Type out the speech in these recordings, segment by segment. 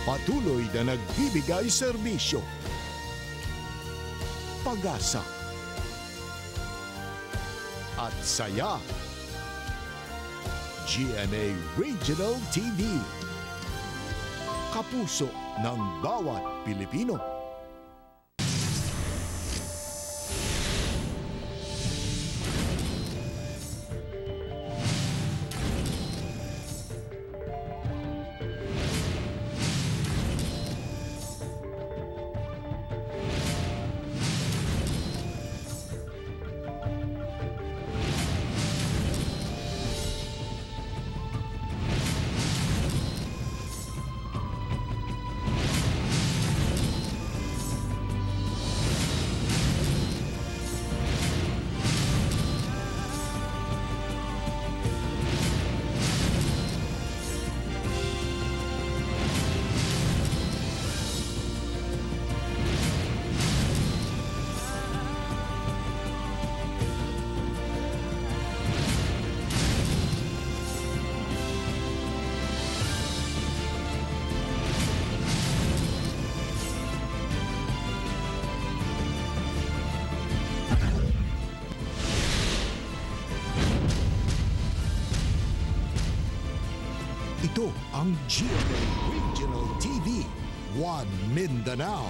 Patuloy na nagbibigay serbisyo, pag-asa, at saya. GMA Regional TV. Kapuso ng bawat Pilipino. Ito ang GMA Regional TV, One Mindanao.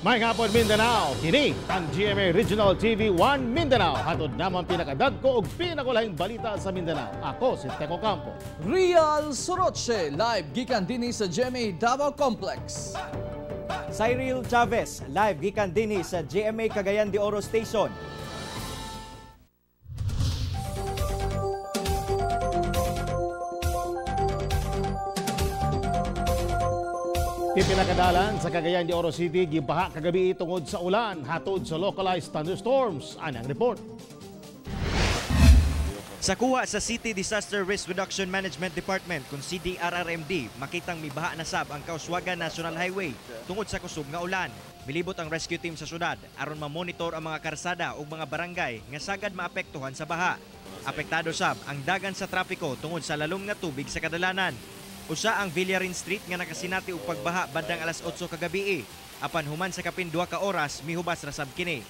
Maayong hapon, Mindanao. Kini ang GMA Regional TV 1 Mindanao. Hatod naman pinakadagko ug pinakulahing balita sa Mindanao. Ako si Teco Campo. Real Soroche, live gikan dinhi sa GMA Davao Complex. Cyril Chavez, live gikan dinhi sa GMA Cagayan de Oro Station. Pinakadalan sa Cagayan de Oro City, gibaha kagabi tungod sa ulan, hatod sa localized thunderstorms. Anang report. Sa kuha sa City Disaster Risk Reduction Management Department kung CDRRMD, makitang mibaha na sab ang Kauswagan National Highway tungod sa kusog nga ulan. Milibot ang rescue team sa syudad aron ma-monitor ang mga karsada ug mga barangay nga sagad maapektuhan sa baha. Apektado sab ang dagan sa trapiko tungod sa lalom nga tubig sa kadalanan. Usa ang Villarin Street nga nakasinati og pagbaha bandang alas 8 kagabi. Apan human sa kapin 2 ka oras mihubas ra sab kini.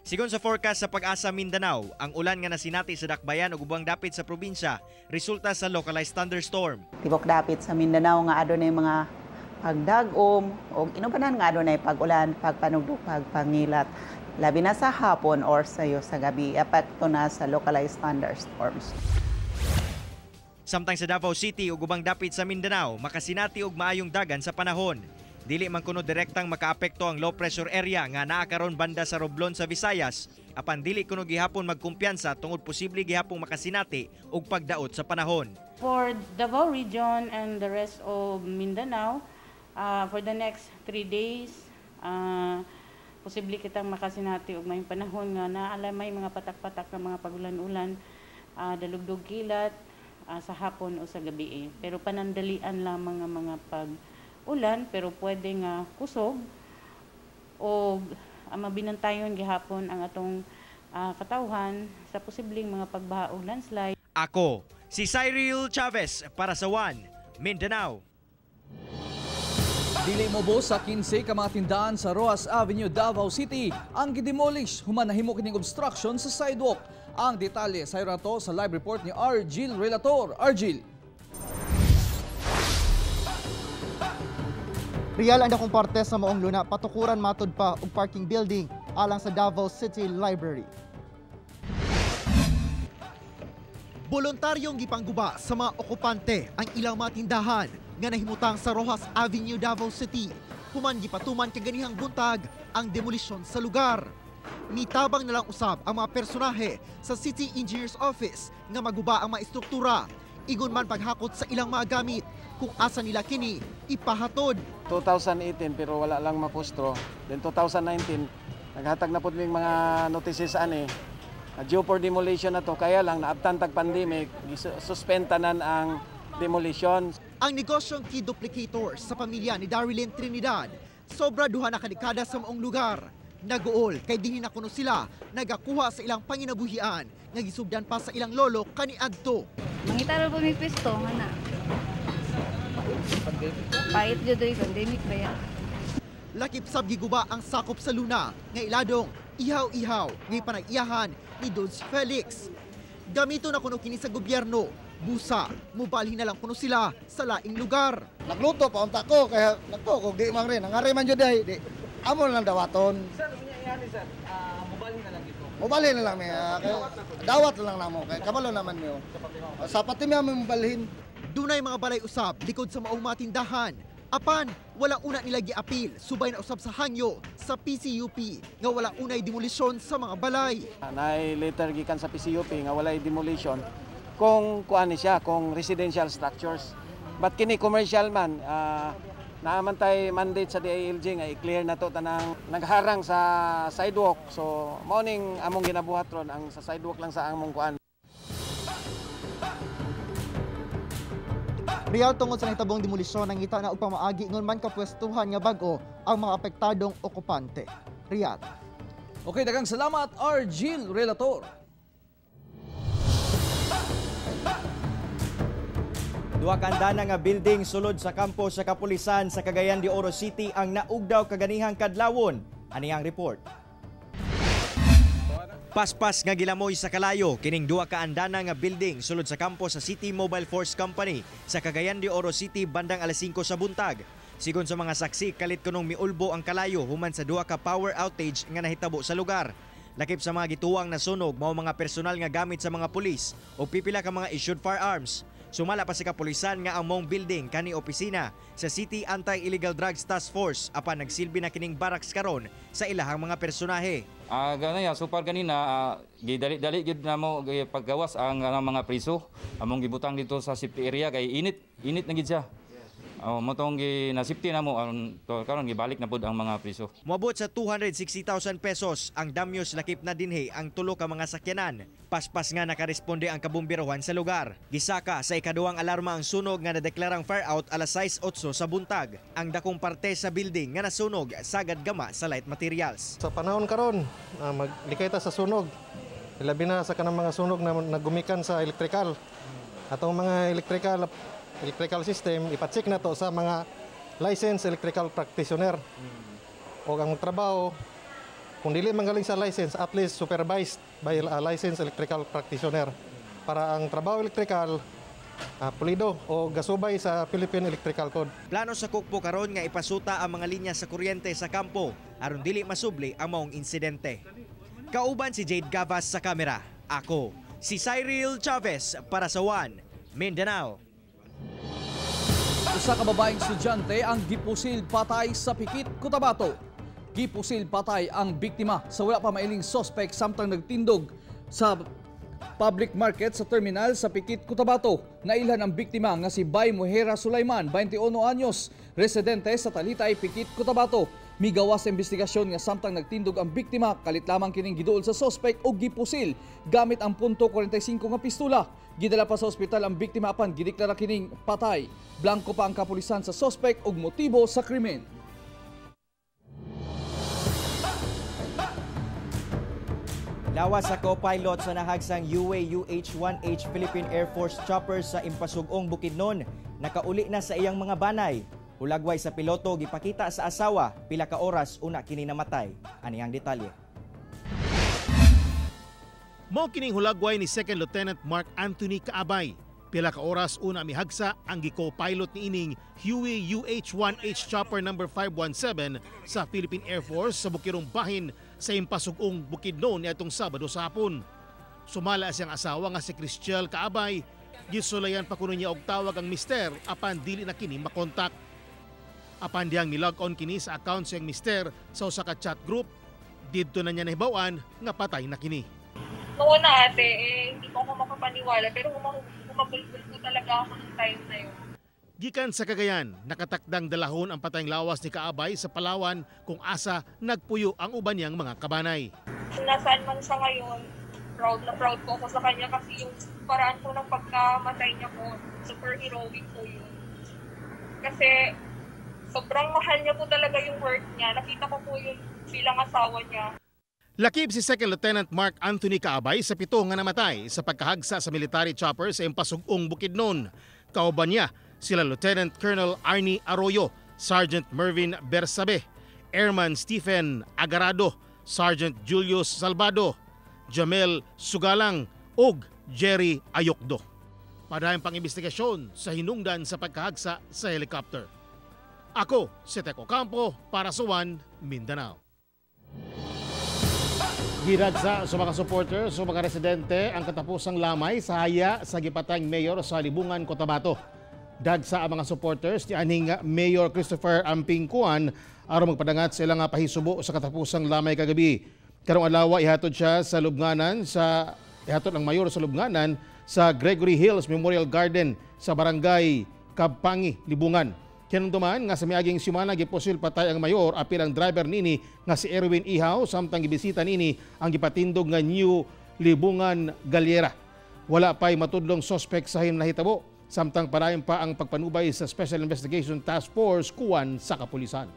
Sigon sa forecast sa Pag-asa Mindanao, ang ulan nga nasinati sa Dakbayan ug ubang dapit sa probinsya resulta sa localized thunderstorm. Tibok dapit sa Mindanao nga adunay mga pagdag-om ug inubanan nga adunay pag-ulan, pagpanugdog, pagpangilat. Labi na sa hapon or sayo sa gabi, epekto na sa localized thunderstorms. Samtang sa Davao City ug ubang dapit sa Mindanao, makasinati og maayong dagan sa panahon. Dili man kuno direktang makaapekto ang low pressure area nga naa karon banda sa Romblon sa Visayas, apan dili kuno gihapon magkumpiyansa tungod posible gihapong makasinati og pagdaot sa panahon. For Davao region and the rest of Mindanao, for the next 3 days, posible kitang makasinati og maayong panahon nga naa may mga patak-patak nga mga pagulan-ulan, dalugdog kilat sa hapon o sa gabi. Pero panandalian lamang ang mga pag-ulan, pero pwede nga kusog o mabinantayon gihapon ang atong katawhan sa posibleng mga pagbaha o landslide. Ako, si Cyril Chavez para sa One Mindanao. Dili mobo sa 15 ka mga tindahan sa Rojas Avenue, Davao City ang gidemolish human nahimo kining obstruction sa sidewalk. Ang detalye sa rato sa live report ni Argil Relator. Argil. Real ang dakong parte sa maong luna patukuran matod pa og parking building alang sa Davao City Library. Voluntaryong gipangguba sa mga okupante ang ilang mga tindahan nga nahimutang sa Rojas Avenue, Davao City. Human gipatuman kaganihang buntag ang demolisyon sa lugar. Mitabang na lang usab ang mga personahe sa City Engineer's Office nga maguba ang mga istruktura. Ingon man paghakot sa ilang mga gamit kung asa nila kini ipahatod. 2018 pero wala lang mapustro. Then 2019 naghatag na pud ming mga notices ani. Due for demolition na to, kaya lang naabtan tag pandemic, suspend tanan ang demolition. Ang negosyong key duplicator sa pamilya ni Darilyn Trinidad, sobra 2 na kadekada sa maong lugar. Naguol kay dinhi na kuno sila nagakuha sa ilang panginabuhian nga gisugdan pa sa ilang lolo kaniadto. Mangita ra po mi pisto nga na. Pait jud diri, pandemic ba ya. Lakip sab giguba ang sakop sa Luna nga iladong ihaw-ihaw nga panag-iyahan ni Dodge Felix. Gamito na kuno kini sa gobyerno. Busa, mubalhin na lang kuno sila sa laing lugar. Nagluto pa unta ko kaya nagto kog di man rin nangari man jud ay di amo lang dawaton. Sir, unya sir, mubalhin na lang dito. Mubalhin na lang mi, kaya dawat na lang namo kay kabalo naman niyo. Sa pati mi amo mubalhin. Dunay mga balay usab likod sa maong matindahan. Apan wala una nila giapil subay na usab sa hangyo sa PCUP nga wala unay demolisyon sa mga balay. Naay letter gikan sa PCUP nga walay demolition kung kuan ni siya, kung residential structures. But kini commercial man, naaman tay mandate sa DILG nga i-clear na to tanang nagharang sa sidewalk. So mao ning among ginabuhat ron, ang sa sidewalk lang sa among kuan. Real tungod sa nahitabong demolisyon, nangita na og pamaagi ngon man kapwestuhan nga bag-o ang mga apektadong okupante. Riyadh. Okay, daghang salamat Argil Relator. Duha ka andana nga building sulod sa kampo sa kapulisan sa Cagayan de Oro City ang naugdaw kaganihang kadlawon. Ani ang report. Paspas nga gilamoy sa kalayo kining duha ka andana nga building sulod sa kampo sa City Mobile Force Company sa Cagayan de Oro City bandang alas 5 sa buntag. Sigon sa mga saksi, kalit kunong miulbo ang kalayo human sa duha ka power outage nga nahitabo sa lugar. Lakip sa mga gituwang nasunog mao mga personal nga gamit sa mga pulis o pipila ka mga issued firearms. Sumala pa sa kapulisan nga ang mong building kani opisina sa City Anti-Illegal Drugs Task Force apan nagsilbi na kining barracks karon sa ilahang mga personahe. Ganaya, so far ganina, gidali-dali gyud namo paggawas ang mga priso. Among gibutang dito sa safety area kay init, init na gid siya. Motong na safety na mo karon gibalik na pud ang mga priso. Moabot sa 260,000 pesos ang damyos lakip na dinhi ang tulo ka mga sakyanan. Paspas nga nakaresponde ang kabumbirohan sa lugar. Gisaka sa ikaduhang alarma ang sunog nga nadeklarang fire out alas 6:08 sa buntag. Ang dakong parte sa building nga nasunog sagad gama sa light materials. Sa panahon karon, maglikay ta sa sunog. Labi na sa kanang mga sunog na nagumikan sa electrical. Atong mga electrical system, ipacheck na to sa mga licensed electrical practitioner. O ang trabaho, kung dili manggaling sa license, at least supervised by a licensed electrical practitioner. Para ang trabaho electrical, pulido o gasubay sa Philippine Electrical Code. Plano sa Kukpo karon nga ipasuta ang mga linya sa kuryente sa kampo aron dili masubli ang maong insidente. Kauban si Jade Gavas sa kamera. Ako, si Cyril Chavez para sa One Mindanao. Usa ka babaeng estudyante ang gipusil patay sa Pikit, Cotabato. Gipusil patay ang biktima sa wala pa mailing sospek samtang nagtindog sa public market sa terminal sa Pikit, Cotabato. Nailhan ang biktima nga si Bay Muhera Sulaiman, 21 anyos, residente sa Talitay, Pikit, Cotabato. Migawas sa investigasyon nga samtang nagtindog ang biktima, kalit lamang kining giduol sa sospek o gipusil gamit ang .45 nga pistula. Gidala pa sa ospital ang biktima apan gideklara kining patay. Blanko pa ang kapulisan sa sospek ug motibo sa krimen. Lawas sa co-pilot sa nahagsang UA-UH-1H Philippine Air Force chopper sa Impasug-ong, Bukidnon, nakauli na sa iyang mga banay. Hulagway sa piloto gipakita sa asawa pila ka oras una kini namatay. Ani ang detalye. Mao kining hulagway ni Second Lieutenant Mark Anthony Kaabay. Pila ka oras una mihagsa ang gi-co-pilot niining Huey UH-1H chopper number 517 sa Philippine Air Force sa Bukirong Bahin sa Impasug-ong, Bukidnon niadtong Sabado sa hapon. Sumala siyang asawa nga si Christiel Kaabay. Gisulayan pa kuno niya og tawag ang mister apan dili na kini makontak. Apan diyang nilog on kini sa account siyang mister sa usa ka chat group, didto na niya nahibaw-an nga patay na kini. Noong una ate, hindi ko ako makapaniwala pero humabulbul po talaga ako ng time na yun. Gikan sa Cagayan, nakatakdang dalahon ang patayng lawas ni Kaabay sa Palawan kung asa nagpuyo ang uban niyang mga kabanay. Nasaan man siya ngayon, proud na proud po ako sa kanya kasi yung paraan po ng pagkamatay niya po, super heroic po yun. Kasi sobrang mahal niya po talaga yung work niya. Nakita ko po yun bilang asawa niya. Lakip si Second Lieutenant Mark Anthony Kaabay sa 7 nga namatay sa pagkahagsa sa military chopper sa Impasug-ong, Bukidnon. Kauban niya sila Lieutenant Colonel Arnie Arroyo, Sergeant Mervin Bersabe, Airman Stephen Agarado, Sergeant Julius Salvado, Jamel Sugalang ug Jerry Ayokdo. Padayon pang-imbestigasyon sa hinungdan sa pagkahagsa sa helicopter. Ako si Teko Campo para sa One Mindanao. Gidagsa sa mga supporters sa mga residente ang katapusang lamay sa haya sa gipatayng mayor sa Libungan, Cotabato. Dagsa ang mga supporters ni aning Mayor Christopher Ampingkuan aron magpadangat sa ilang pahisubo sa katapusang lamay kagabi. Karong adlaw ihatod siya sa lubnganan sa ihatod ang mayor sa lubnganan sa Gregory Hills Memorial Garden sa Barangay Kapangi, Libungan. Kinunduman nga sa miaging simana gipusil patay ang mayor apil ang driver nini nga si Erwin Ihaw samtang gibisita nini ang gipatindog nga New Libungan Galera. Wala pa'y matudlong sospek sa nahitabo samtang padayon pa ang pagpanubay sa Special Investigation Task Force kuwan sa kapulisan.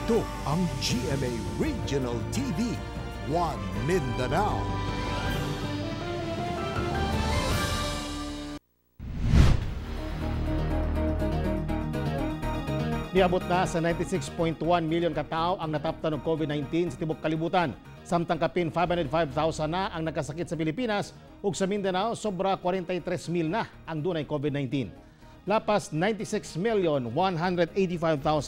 Ito ang GMA Regional TV, One Mindanao. Niabot na sa 96.1 million katao ang nataptan og COVID-19 sa tibok kalibutan. Samtang kapin 505,000 na ang nagkasakit sa Pilipinas ug sa Mindanao sobra 43,000 na ang dunay COVID-19. Lapas 96,185,000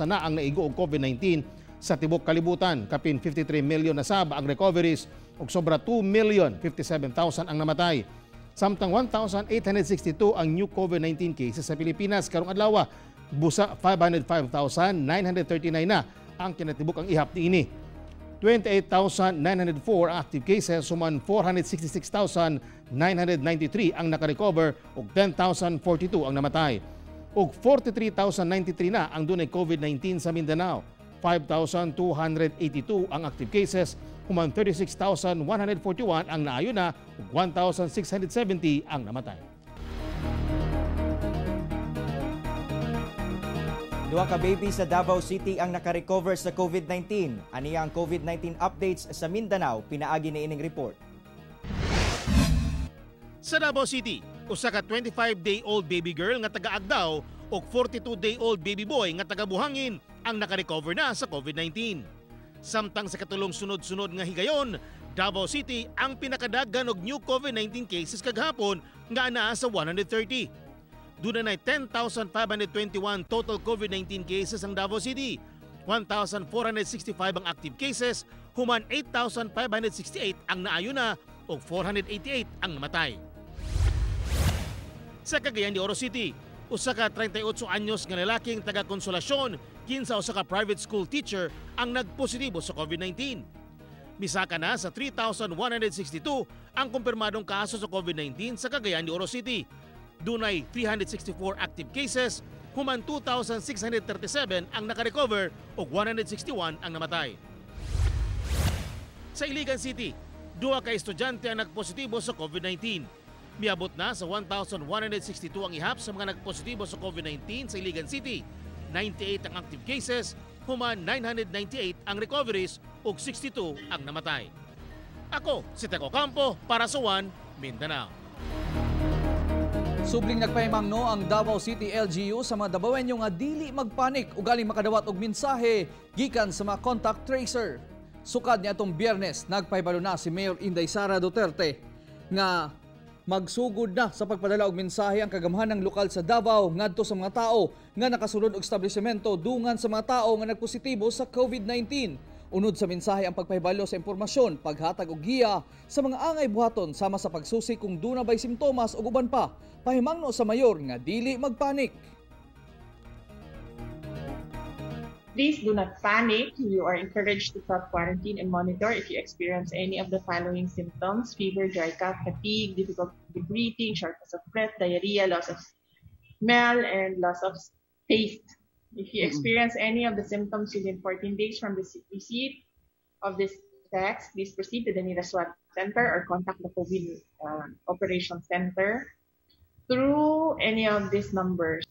na ang naigo og COVID-19 sa tibok kalibutan. Kapin 53 million na sab ang recoveries ug sobra 2,057,000 ang namatay. Samtang 1,862 ang new COVID-19 cases sa Pilipinas karong adlaw. Busa 505,939 na ang kinatibuk ang ihap niini. 28,904 ang active cases, human 466,993 ang nakarecover ug 10,042 ang namatay. Ug 43,093 na ang dunay COVID-19 sa Mindanao. 5,282 ang active cases, human 36,141 ang naayo na ug 1,670 ang namatay. Duha ka baby sa Davao City ang nakarecover sa COVID-19. Aniya ang COVID-19 updates sa Mindanao, pinaagi ni ining report. Sa Davao City, usa ka 25-day-old baby girl nga taga Agdao ug 42-day-old baby boy nga taga Buhangin ang nakarecover na sa COVID-19. Samtang sa katulong sunod-sunod nga higayon, Davao City ang pinakadaghan og new COVID-19 cases kagahapon nga anaa sa 130. Doon na 10,521 total COVID-19 cases ang Davao City. 1,465 ang active cases, human 8,568 ang naayo na o 488 ang namatay. Sa Cagayan de Oro City, usa ka 38 anyos nga lalaking taga-Konsolasyon kinsa usa ka private school teacher ang nagpositibo sa COVID-19. Misaka na sa 3,162 ang kumpirmadong kaso sa COVID-19 sa Cagayan de Oro City. Dunay 364 active cases, human 2,637 ang nakarecover ug 161 ang namatay. Sa Iligan City, duha ka estudyante ang nagpositibo sa COVID-19. Miabot na sa 1,162 ang ihap sa mga nagpositibo sa COVID-19 sa Iligan City. 98 ang active cases, human 998 ang recoveries ug 62 ang namatay. Ako si Teko Campo para sa One Mindanao. Subling nagpahimangno ang Davao City LGU sa mga Dabawenyo nga dili magpanik ugaling makadawat og mensahe gikan sa mga contact tracer. Sukad ni atong Biyernes, nagpahibalo na si Mayor Inday Sara Duterte nga magsugod na sa pagpadala og mensahe ang kagamhanang lokal sa Davao ngadto sa mga tao nga nakasulod og establishmento dungan sa mga tao nga nagpositibo sa COVID-19. Unod sa mensahe ang pagpahibalo sa impormasyon, paghatag og giya sa mga angay buhaton sama sa pagsusi kung duna bay simptomas ug uban pa. Pahimangno sa mayor nga dili magpanik. Please do not panic. You are encouraged to self-quarantine and monitor if you experience any of the following symptoms: fever, dry cough, fatigue, difficulty breathing, shortness of breath, diarrhea, loss of smell, and loss of taste. If you experience any of the symptoms within 14 days from the receipt of this text, please proceed to the nearest swab center or contact the COVID Operations Center through any of these numbers.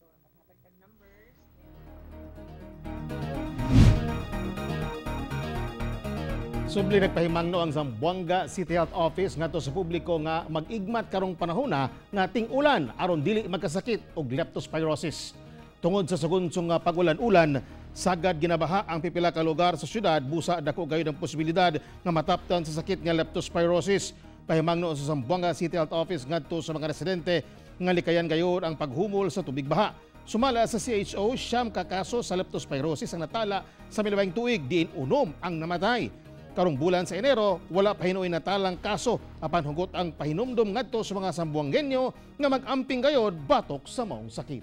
Subli nagpahimangno ang Zamboanga City Health Office ngadto sa publiko nga mag-igmat karong panahona nga ting-ulan aron dili magkasakit og leptospirosis. Tungod sa sugunsong nga pag-ulan-ulan, sagad ginabaha ang pipila ka lugar sa syudad busa dako gayud ang posibilidad nga mataptan sa sakit nga leptospirosis. Pahimangno sa Zamboanga City Health Office ngadto sa mga residente nga likayan gayud ang paghumol sa tubig baha. Sumala sa CHO, 9 ka kaso sa leptospirosis ang natala sa milawang tuig, diin 6 ang namatay. Karong bulan sa Enero, wala pa hinuoy natalang kaso apan hugot ang pahinumdom ngadto sa mga Sambuangenyo nga mag-amping gayod batok sa maong sakit.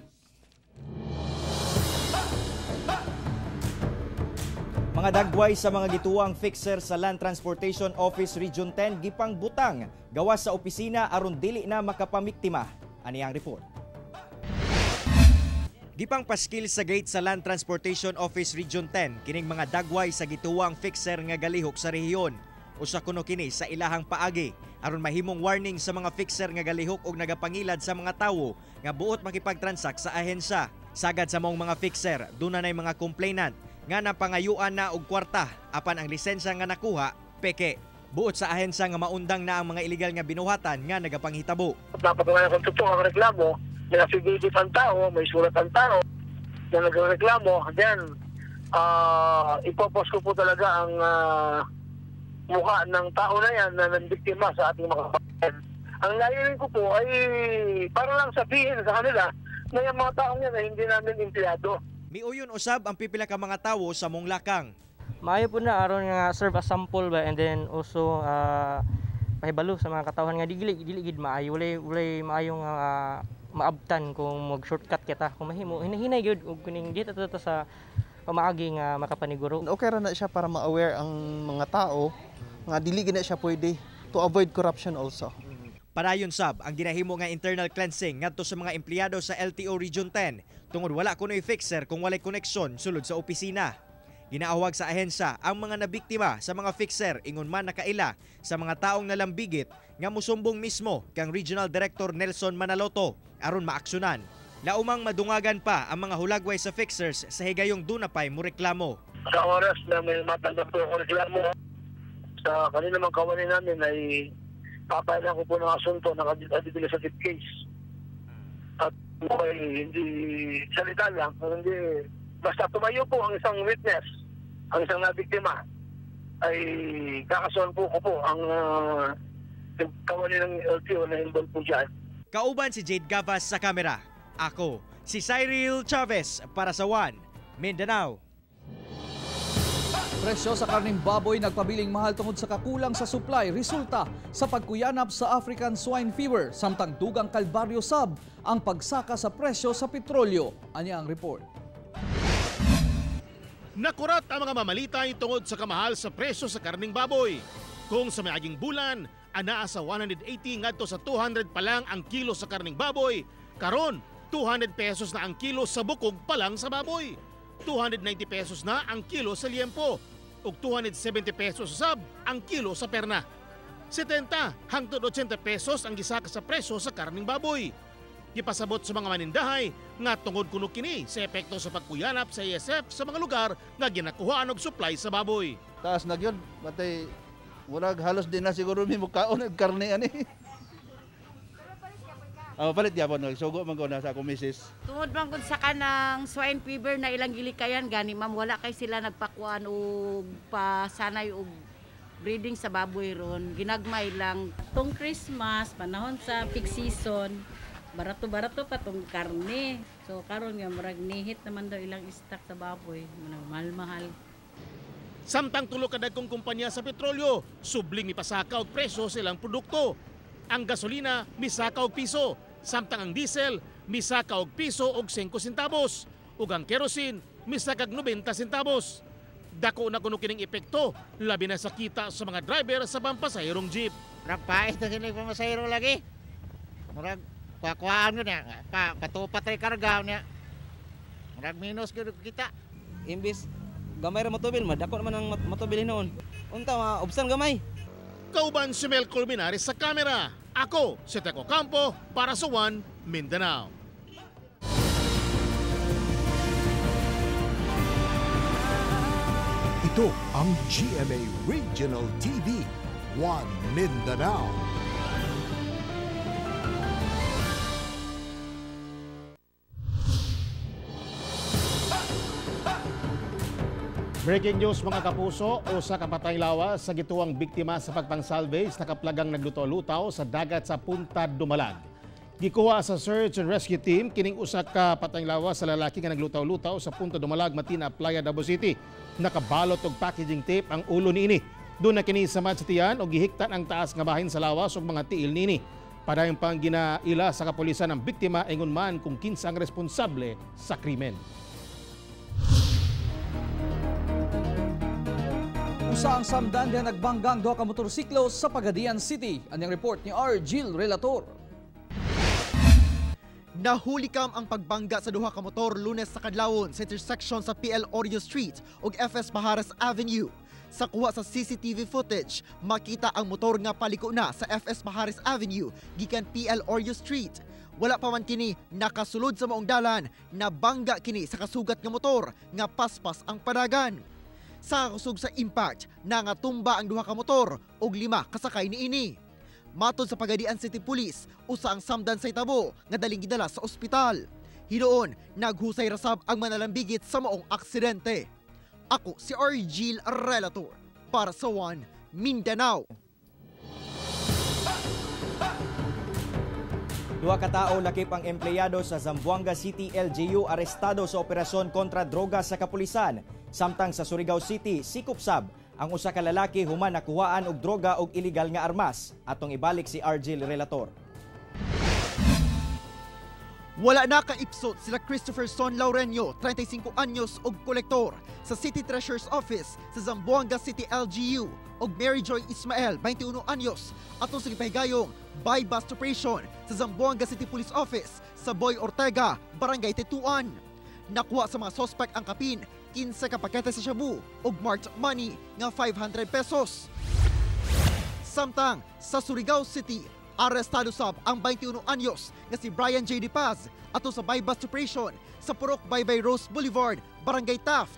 Mga dagway sa mga gituwang fixer sa Land Transportation Office Region 10 gipang butang gawas sa opisina aron dili na makapamiktima. Ani ang report. Gipang paskil sa gate sa Land Transportation Office Region 10 kining mga dagway sa gituwang fixer nga galihok sa rehiyon. Usa kuno kini sa ilahang paagi aron mahimong warning sa mga fixer nga galihok og nagapangilad sa mga tawo nga buot makipagtransak sa ahensya. Sagad sa maong mga fixer, duna nay mga complainant nga napangayuan na og kwarta apan ang lisensya nga nakuha peke. Buot sa ahensya nga maundang na ang mga illegal nga binuhatan nga nagapanghitabo. Napatunayan kung totoo ang reklamo, may affidavit ang tao, may sulat ang tao na nagreklamo, then ipopost ko po talaga ang mukha ng tao na yan na nabiktima sa ating mga kababayan. Ang layunin ko po ay para lang sabihin sa kanila na yung mga taong yan ay hindi namin empleyado. Miuyon usab ang pipila ka mga tawo sa Monglakang. Maayo po na aron nga serve as sample ba, and then also pahibalo sa mga katawhan nga dili gid maayo, walay maayong maabtan kung mag-shortcut kita, kung mahimo hinahinay gyud og kuning dito ta sa pamaagi nga makapaniguro. Okay ra na siya para ma-aware ang mga tao nga dili gid na siya pwede, to avoid corruption also. Padayon sab ang ginahimo nga internal cleansing ngadto sa mga empleyado sa LTO Region 10 tungod wala kunoy fixer kung walay koneksyon sulod sa opisina. Ginaawag sa ahensya ang mga nabiktima sa mga fixer ingon man nakaila sa mga taong nalambigit nga musumbong mismo kang Regional Director Nelson Manaloto aron maaksyonan. Laumang madungagan pa ang mga hulagway sa fixers sa higayong dunapay mo reklamo. Sa oras na may matanggap po ako reklamo sa kanila mga kawani namin ay papailan ko po ng asunto ng administrative case. At ay hindi salita lang, hindi basta tumayo po ang isang witness, ang isang nabiktima, ay kakasuhan po ko po ang kawani ng LTO na involved po dyan. Kauban si Jade Gavas sa kamera. Ako, si Cyril Chavez para sa One Mindanao. Presyo sa karning baboy nagpabiling mahal tungod sa kakulang sa supply, resulta sa pagkuyanap sa African Swine Fever, samtang dugang kalbaryo sab ang pagsaka sa presyo sa petrolyo. Anya ang report. Nakurat ang mga mamalitay tungod sa kamahal sa presyo sa karning baboy. Kung sa miaging bulan, anaa sa 180 ngadto sa 200 pa lang ang kilo sa karning baboy, karon 200 pesos na ang kilo sa bukog pa lang sa baboy. 290 pesos na ang kilo sa liempo ug 270 pesos sab ang kilo sa perna. 70 hangtod 80 pesos ang gisaka sa presyo sa karning baboy. Gipasabot sa mga manindahay nga tungod kuno kini sa epekto sa pagkuyanap sa ASF sa mga lugar nga ginakuhaan og supply sa baboy. Taas na gyud, batay murag halos di na siguro mi mukaon og karne ani. Oh, palit gyapon sugo man ko na sa akong misis. Tungod man gud sa kanang swine fever na ilang gilikayan gani ma'am, wala kay sila nagpakuan og pasanay og breeding sa baboy ron, ginagmay lang. Tong Christmas, panahon sa peak season, barato-barato pa tong karne. So karon nga murag nihit naman daw ilang stock sa baboy, manang mahal-mahal. Samtang tulo ka dagkong kumpanya sa petrolyo, subling mipasaka og presyo sa ilang produkto. Ang gasolina misaka og piso, samtang ang diesel misaka og piso og 5 centavos, ug ang kerosene misaka og 90 centavos. Dako na kuno kining epekto, labi na sa kita sa mga driver sa pampasahirong jeep. Napait na sila pamasahiro lagi. Murag kuha-kuhaan ko niya, patupat rin karga niya. Murag minus kita. Imbis gamay ra motobil, madako naman ang motobil noon. Unta, obsan gamay. Kauban si Mel Colmenares sa kamera. Ako, si Teco Campo, para sa One Mindanao. Ito Ito ang GMA Regional TV, One Mindanao. Breaking news mga kapuso, usa ka patayng lawas sa gituwang biktima sa pagpang-salvage nakaplagang nagluto-lutaw sa dagat sa Punta Dumalag. Gikuha sa search and rescue team kining usa ka patayng lawas sa lalaki nga naglutaw-lutaw sa Punta Dumalag, Matina, Playa, Davao City. Nakabalot og packaging tape ang ulo niini. Doon na kini samad sa tiyan og gihiktan ang taas nga bahin sa lawas ug mga tiil niini. Padayon pang ginaila sa kapulisan ang biktima ingon man kung kinsa ang responsable sa krimen. Usa ang samdan diha nagbanggang duha ka motorsiklo sa Pagadian City. Anyang report ni R. Gil Relator. Nahulikam ang pagbangga sa duha ka motor Lunes sa kadlawon sa intersection sa PL Oreo Street ug FS Pajares Avenue. Sa kuha sa CCTV footage, makita ang motor nga paliko na sa FS Pajares Avenue gikan PL Oreo Street. Wala pa man kini nakasulod sa maong dalan, nabangga kini sa kasugat nga motor nga paspas ang padagan. Sa kusog sa impact, nangatumba ang duha ka motor ug 5 kasakay niini. Matod sa Pagadian City Police, usa ang samdan sa itabo nga daling gidala sa ospital. Hinuon, naghusay rasab ang manalambigit sa maong aksidente. Ako si Argil Relator para sa One Mindanao. Duha ka tawo lakip ang empleyado sa Zamboanga City LGU arestado sa operasyon kontra droga sa kapulisan. Samtang sa Surigao City, sikop sab ang usa ka lalaki human nakuhaan og droga og illegal nga armas. Atong ibalik si Argil Relator. Wala na kaipsot sila Christopher Son Laurenio, 35 anyos og kolektor sa City Treasurer's Office sa Zamboanga City LGU og Mary Joy Ismael, 21 anyos, atong sa gipahigayong buy-bust operation sa Zamboanga City Police Office sa Boy Ortega, Barangay Tetuan. Nakuha sa mga sospek ang kapin 15 ka pakete sa shabu ug marked money nga 500 pesos. Samtang sa Surigao City, arestado sab ang 21 anyos nga si Brian J. De Paz ato sa buy-bust operation sa Purok Baybay Rose Boulevard, Barangay Taft.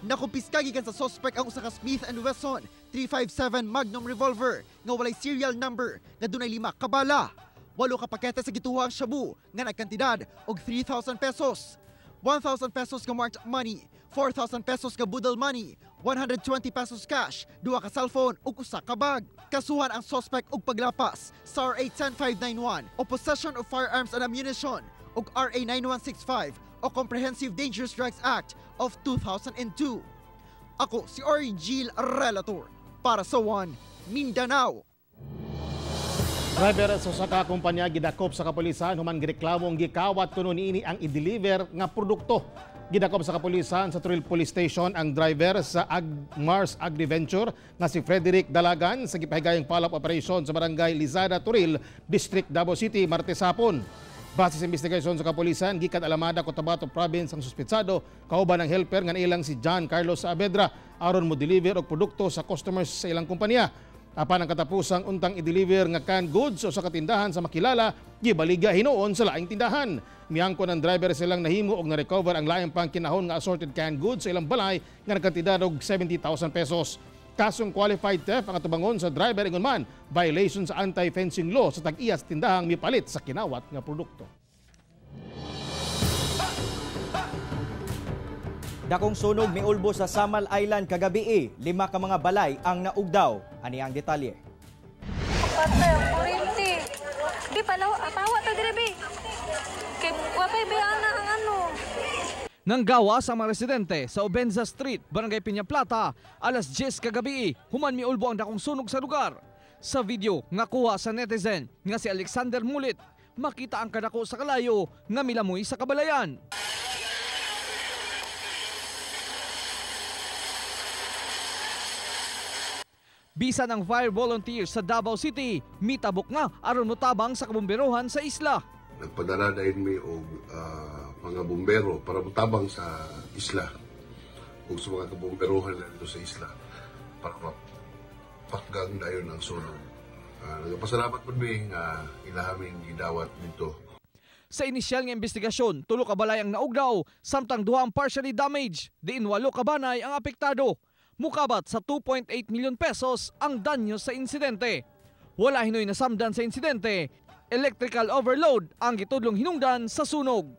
Nakumpiska gikan sa sospek ang usa ka Smith & Wesson 357 Magnum revolver nga walay serial number nga dunay 5 ka bala. 8 ka pakete sa gituhang shabu nga nagkantidad og 3,000 pesos. 1,000 pesos ka marked money, 4,000 pesos ka budal money, 120 pesos cash, 2 ka cellphone ug usa ka bag. Kasuhan ang suspect og paglapas sa RA 10591 o possession of firearms and ammunition ug RA 9165 o Comprehensive Dangerous Drugs Act of 2002. Ako si Argil Relator para sa One Mindanao. Driver sa usa ka kumpanya gidakop sa kapulisan human gireklamong gikawat kuno niini ang i-deliver nga produkto. Gidakop sa kapulisan sa Turil Police Station ang driver sa Mars Agriventure nga si Frederick Dalagan sa gipahigayong follow-up operation sa Barangay Lizada, Turil, District Davao City, Martes hapon. Base sa investigasyon sa kapulisan, gikan Alamada, Cotabato Province ang suspetsado kauban ang helper nga ilang si John Carlos Saavedra aron mo deliver og produkto sa customers sa ilang kumpanya. Apan ang katapusang untang i-deliver nga canned goods o sa katindahan sa makilala, gibaligya hinuon sa laing tindahan. Miangko ng driver silang nahimo og na-recover ang laing pang kinahon nga assorted canned goods sa ilang balay nga nagkantidad og 70,000 pesos. Kasong qualified theft ang atubangon sa driver ingon man, violation sa anti-fencing law sa tag-iya sa tindahang mipalit sa kinawat nga produkto. Dakong sunog miulbo sa Samal Island kagabi, 5 ka mga balay ang naugdaw. Ani ang detalye. Patay ang kuryente. Di pala tawa ta dire bi. Kay wa pay ana ang ano. Nanggawa sa mga residente sa Obenza Street, Barangay Piña Plata, alas 10 kagabi, human miulbo ang dakong sunog sa lugar. Sa video nga kuha sa netizen nga si Alexander Mulit, makita ang kadako sa kalayo nga milamoy sa kabalayan. Bisan ang fire volunteers sa Davao City, mitabok nga aron motabang sa kabomberohan sa isla. Nagpadala dahil mi og mga bombero para motabang sa isla ug sa mga kabomberohan na dito sa isla para mapakgang dayon ang sunog. Nagpasalamat pud mi nga ilahaming gidawat dito. Sa inisyal nga investigasyon, 3 ka balay ang naugdaw, samtang 2 ang partially damaged, diin 8 ka banay ang apektado. Mukabat sa 2.8 milyon pesos ang danyo sa insidente. Wala hinoy nasamdan sa insidente. Electrical overload ang gitudlong hinungdan sa sunog.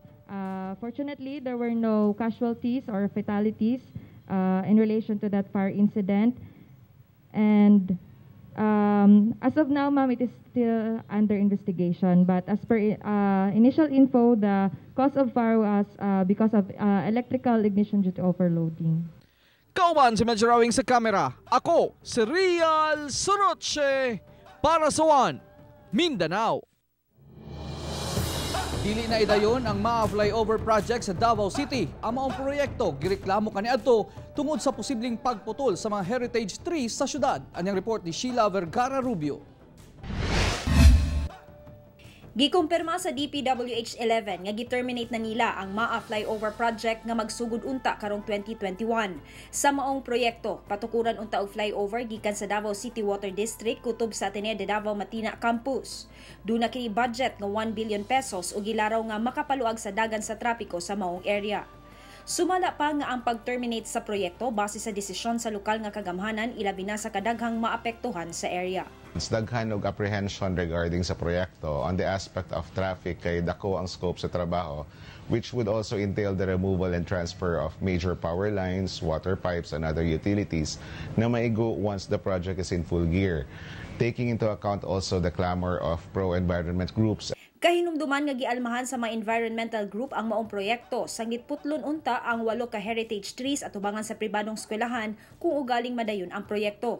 Fortunately, there were no casualties or fatalities in relation to that fire incident. And as of now, ma'am, it is still under investigation. But as per initial info, the cause of fire was because of electrical ignition due to overloading. Kauban si Medyo Rawing sa kamera. Ako, si Real Soroche para sa One Mindanao. Dili na idayon ang mga flyover project sa Davao City. Ang maong proyekto gireklamo kaniadto tungod sa posibleng pagputol sa mga heritage trees sa syudad. Anyang report ni Sheila Vergara Rubio. Gikumpirma sa DPWH 11 nga giterminate na nila ang Maa Flyover Project nga magsugod unta karong 2021. Sa maong proyekto, patukuran unta og flyover gikan sa Davao City Water District kutob sa Ateneo de Davao Matina Campus. Duna kini budget nga 1 billion pesos ug gilaraw nga makapaluag sa dagan sa trapiko sa maong area. Sumala pa nga ang pag-terminate sa proyekto base sa desisyon sa lokal nga kagamhanan ilabi na sa kadaghang maapektuhan sa area. Daghan og apprehension regarding sa proyekto on the aspect of traffic kay dako ang scope sa trabaho, which would also entail the removal and transfer of major power lines, water pipes, and other utilities na maigo once the project is in full gear, taking into account also the clamor of pro-environment groups. Kahinumduman nga gialmahan sa mga environmental group ang maong proyekto, sangit putlon unta ang 8 ka heritage trees atubangan sa pribadong eskwelahan kung ugaling madayon ang proyekto.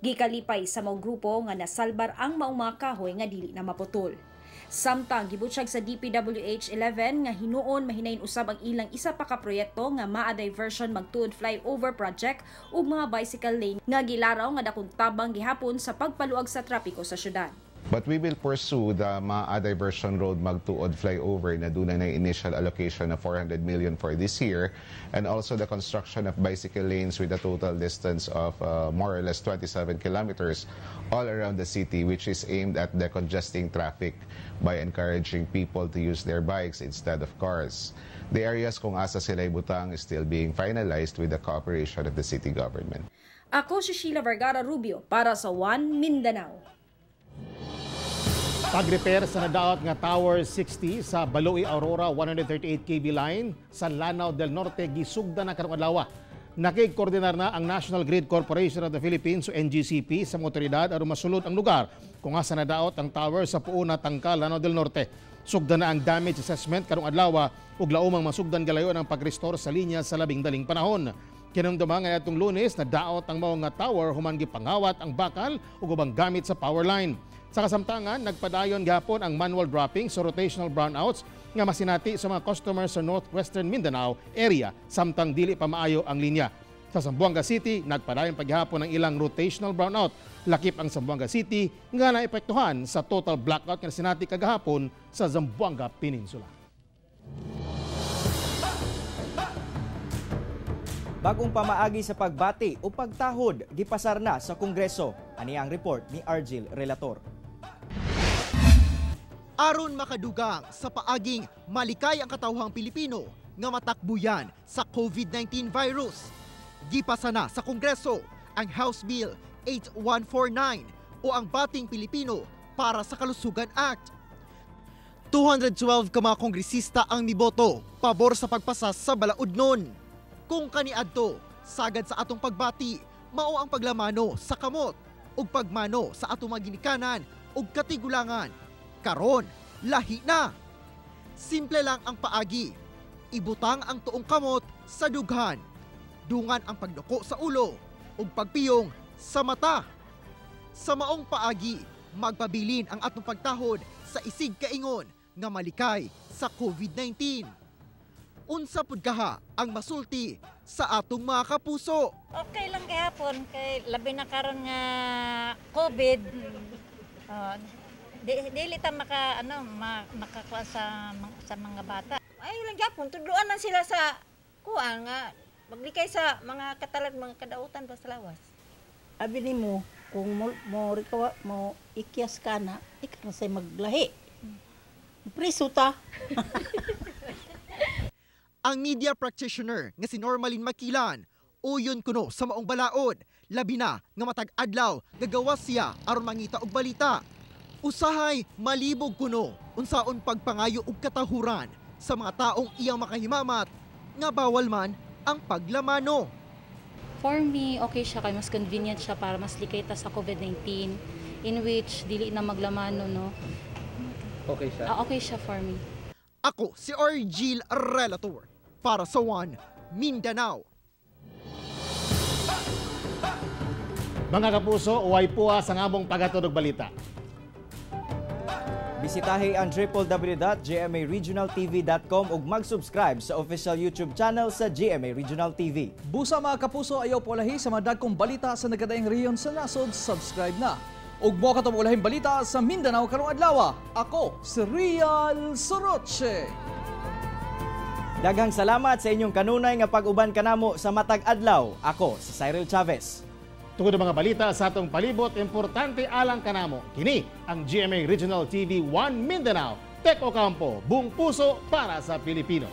Gikalipay sa maong grupo nga nasalbar ang maong mga kahoy nga dili na maputol. Samtang gibutyag sa DPWH 11 nga hinuon mahinayin usab ang ilang isa pa ka proyekto nga Maa Diversion Magtuod Flyover Project ug mga bicycle lane nga gilaraw nga dakong tabang gihapon sa pagpaluag sa trapiko sa syudad. But we will pursue the Maa Diversion Road Magtuod Flyover na doon na initial allocation of 400 million for this year, and also the construction of bicycle lanes with a total distance of more or less 27 kilometers all around the city, which is aimed at decongesting traffic by encouraging people to use their bikes instead of cars. The areas kung asa sila ibutang is still being finalized with the cooperation of the city government. Ako si Sheila Vergara Rubio para sa One Mindanao. Pag-repair sa nadaot nga Tower 60 sa Baloy Aurora 138 kV line sa Lanao del Norte gisugda na karong adlaw. Nakigkoordinar na ang National Grid Corporation of the Philippines o NGCP sa mga otoridad aron masulod ang lugar kung asa nadaot ang tower sa Puuna, Tangkal, Lanao del Norte. Sugda na ang damage assessment karong adlaw ug laumang masugdan galayon ang pag-restore sa linya sa labing daling panahon. Kinumduma nga atong Lunes nadaot ang mao nga tower human gipangawat ang bakal ug ubang gamit sa power line. Sa kasamtangan, nagpadayon gihapon ang manual dropping sa rotational brownouts nga masinati sa mga customers sa Northwestern Mindanao area samtang dili pa maayo ang linya. Sa Zamboanga City, nagpadayon paghapon ang ilang rotational brownout. Lakip ang Zamboanga City nga naepektuhan sa total blackout nga sinati kagahapon sa Zamboanga Peninsula. Bagong pamaagi sa pagbati o pagtahod, gipasar na sa Kongreso. Ani ang report ni Argel Relator. Aron makadugang sa paaging malikay ang katawhang Pilipino nga matakbuyan sa COVID-19 virus. Gipasa na sa Kongreso ang House Bill 8149 o ang Bating Pilipino para sa Kalusugan Act. 212 ka mga kongresista ang miboto pabor sa pagpasa sa balaod nun. Kung kaniadto, sagad sa atong pagbati, mao ang paglamano sa kamot ug pagmano sa atong mga ginikanan ug katigulangan. Karon, lahi na. Simple lang ang paagi. Ibutang ang tuong kamot sa dughan. Dungan ang pagduko sa ulo ug pagpiyong sa mata. Sa maong paagi, magpabilin ang atong pagtahod sa isig kaingon nga malikay sa COVID-19. Unsa pud kaha ang masulti sa atong mga kapuso? Okay lang gihapon kay labi na karon nga COVID. Dili ta maka ano makakuha sa mga bata. Ay lang gihapon tudloan lang sila sa kuan nga maglikay sa mga katalag mga kadautan ba sa lawas. Abi nimo kung mo mo ikyas ka na, ikaw na say maglahi. Priso ta. Ang media practitioner nga si Normalyn Maquilan Uyon kuno sa maong balaod, labi na nga matag adlaw gagawas siya aron mangita og balita. Usahay malibog kuno unsaon pagpangayo og katahuran sa mga taong iyang makahimamat nga bawal man ang paglamano. For me, okay siya kay mas convenient siya para mas likay ta sa COVID-19 in which dili na maglamano, no. Okay siya? Okay siya for me. Ako si Argil Relator para sa One Mindanao. Mga kapuso, uway puha sa ngamong paghatod og balita. Bisitahi ang www.gmaregionaltv.com ug mag-subscribe sa official YouTube channel sa GMA Regional TV. Busa mga kapuso, ayaw polahi sa mga dagkong balita sa nagkadaing rehiyon sa nasod, subscribe na. Ug mo katong ulahing balita sa Mindanao karong adlaw. Ako si Rial Soroche. Daghang salamat sa inyong kanunay nga pag-uban kanamo sa matag adlaw. Ako si Cyril Chavez. Tungod ang mga balita sa atong palibot, importante alang kanamo. Kini ang GMA Regional TV 1 Mindanao. Tek Ocampo, buong puso para sa Pilipino.